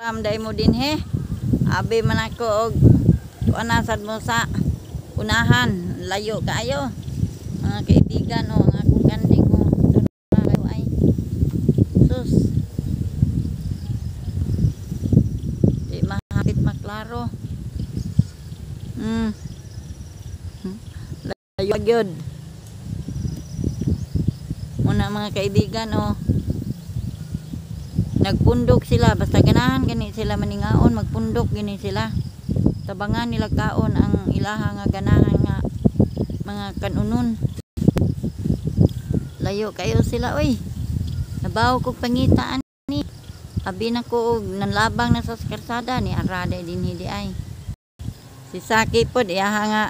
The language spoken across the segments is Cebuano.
Ram mo dinhi. Abi man ako og tuana sad mo sa unahan, layo kaayo. Mga kaibigan, oh, ang akong kanding, oh. Tara ay. Sus. Di mahapit maklaro. Layo gyud. Muna mga kaibigan, oh. Nagpundok sila, basta ganahan gani sila maningaon, magpundok gani sila. Tabangan nila kaon ang ilaha nga ganahan nga mga kanunon. Layo kayo sila, oy. Nabaw kog pangitaan ni. Abi na ko og nanlabang na sa karsada ni arada dinhi di ay. Si Saki pod iyaha nga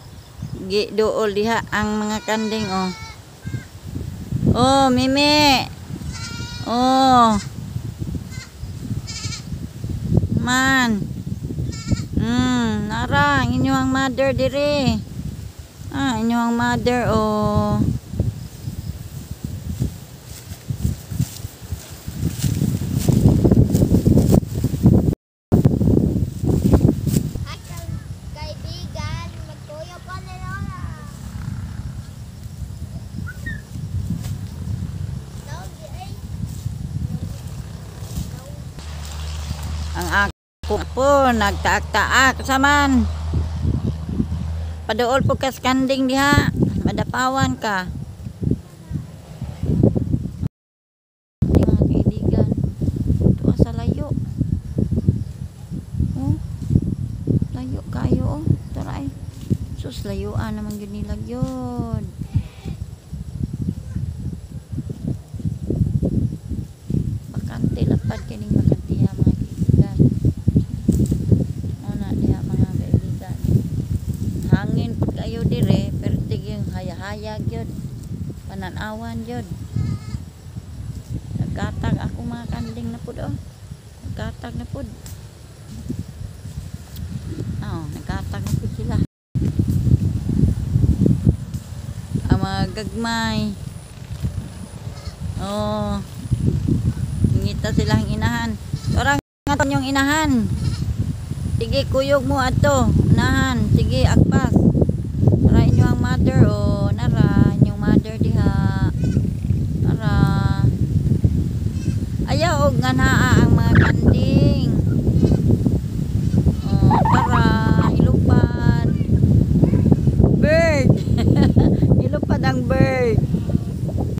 giduol diha ang mga kanding, oh. Oh, Mimi. Oh. Man. Nara, ang inyong mother dire. Ah, inyong mother, oh. At ang kaibigan, magkuyo pa ni Lola. Dog, ay. Ang ako po nagtaak-taak saman. Paduol po kas kanding diha, madapawan ka. Mga kaibigan, tuwa sa layo. Oh, layo kayo, oh. Tara ay. Sus, layuan naman yun nila yun. Bakante lapad kining bakantiha mga kaibigan. Una diha mga kaibigan. Hangin pud kayo dire, pertig yung hayahayag yun. Pananawan yun. Nagkatag ako mga kanding na pud, oh. Nagkatag na pud. Oh, nagkatag na pud sila. Ang mga gagmay. Oh. Ngita silang inahan. Orang nga yung inahan. Sige, kuyog mo ato. Unahan. Sige, agpas. Tara inyo ang mother, oh. Nara, inyong mother diha. Nara. Ayaw og nganhaa